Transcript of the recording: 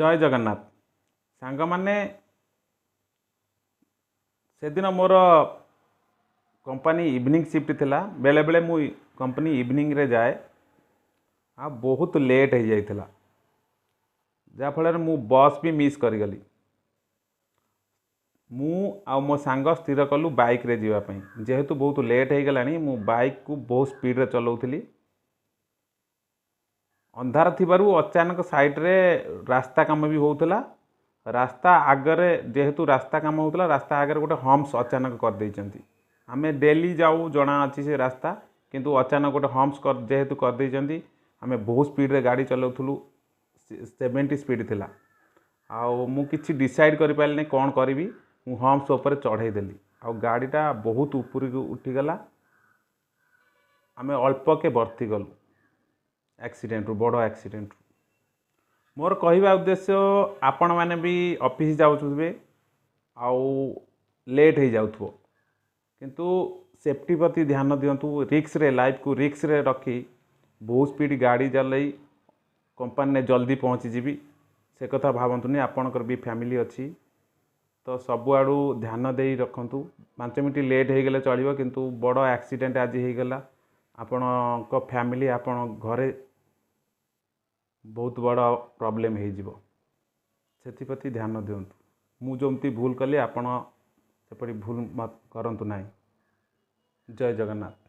ଜୟ ଜଗନ୍ନାଥ ସାଙ୍ଗମାନେ। ସେଦିନ ମୋର କମ୍ପାନୀ ଇଭିନିଂ ସିଫ୍ଟ ଥିଲା। ବେଳେବେଳେ ମୁଁ କମ୍ପାନୀ ଇଭିନିଂରେ ଯାଏ ଆଉ ବହୁତ ଲେଟ୍ ହେଇଯାଇଥିଲା, ଯାହାଫଳରେ ମୁଁ ବସ୍ ବି ମିସ୍ କରିଗଲି। ମୁଁ ଆଉ ମୋ ସାଙ୍ଗ ସ୍ଥିର କଲୁ ବାଇକ୍ରେ ଯିବା ପାଇଁ। ଯେହେତୁ ବହୁତ ଲେଟ୍ ହେଇଗଲାଣି, ମୁଁ ବାଇକ୍କୁ ବହୁତ ସ୍ପିଡ଼ରେ ଚଲାଉଥିଲି। ଅନ୍ଧାର ଥିବାରୁ ଅଚାନକ ସାଇଡ଼୍ରେ ରାସ୍ତା କାମ ବି ହେଉଥିଲା। ରାସ୍ତା ଆଗରେ ଯେହେତୁ ରାସ୍ତା କାମ ହେଉଥିଲା, ରାସ୍ତା ଆଗରେ ଗୋଟେ ହମ୍ପସ୍ ଅଚାନକ କରିଦେଇଛନ୍ତି। ଆମେ ଡେଲି ଯାଉ, ଜଣା ଅଛି ସେ ରାସ୍ତା, କିନ୍ତୁ ଅଚାନକ ଗୋଟେ ହମ୍ପସ୍ ଯେହେତୁ କରିଦେଇଛନ୍ତି, ଆମେ ବହୁତ ସ୍ପିଡ଼ରେ ଗାଡ଼ି ଚଲାଉଥିଲୁ। 70 ସ୍ପିଡ଼ ଥିଲା ଆଉ ମୁଁ କିଛି ଡିସାଇଡ଼୍ କରିପାରିଲିନି କ'ଣ କରିବି। ମୁଁ ହମ୍ପସ୍ ଉପରେ ଚଢ଼େଇ ଦେଲି ଆଉ ଗାଡ଼ିଟା ବହୁତ ଉପରକୁ ଉଠିଗଲା। ଆମେ ଅଳ୍ପକେ ବର୍ତ୍ତିଗଲୁ ଆକ୍ସିଡେଣ୍ଟରୁ, ବଡ଼ ଆକ୍ସିଡେଣ୍ଟରୁ। ମୋର କହିବା ଉଦ୍ଦେଶ୍ୟ, ଆପଣମାନେ ବି ଅଫିସ୍ ଯାଉଥିବେ ଆଉ ଲେଟ୍ ହେଇଯାଉଥିବ, କିନ୍ତୁ ସେଫ୍ଟି ପ୍ରତି ଧ୍ୟାନ ଦିଅନ୍ତୁ। ରିସ୍କରେ, ଲାଇଫକୁ ରିସ୍କରେ ରଖି ବହୁତ ସ୍ପିଡ଼ ଗାଡ଼ି ଚଲେଇ କମ୍ପାନୀରେ ଜଲ୍ଦି ପହଞ୍ଚିଯିବି ସେ କଥା ଭାବନ୍ତୁନି। ଆପଣଙ୍କର ବି ଫ୍ୟାମିଲି ଅଛି, ତ ସବୁଆଡ଼ୁ ଧ୍ୟାନ ଦେଇ ରଖନ୍ତୁ। 5 ମିନିଟ୍ ଲେଟ୍ ହେଇଗଲେ ଚଳିବ, କିନ୍ତୁ ବଡ଼ ଆକ୍ସିଡେଣ୍ଟ ଆଜି ହେଇଗଲା, ଆପଣଙ୍କ ଫ୍ୟାମିଲି, ଆପଣ ଘରେ ବହୁତ ବଡ଼ ପ୍ରୋବ୍ଲେମ୍ ହେଇଯିବ। ସେଥିପ୍ରତି ଧ୍ୟାନ ଦିଅନ୍ତୁ। ମୁଁ ଯେମିତି ଭୁଲ କଲି, ଆପଣ ସେପରି ଭୁଲ କରନ୍ତୁ ନାହିଁ। ଜୟ ଜଗନ୍ନାଥ।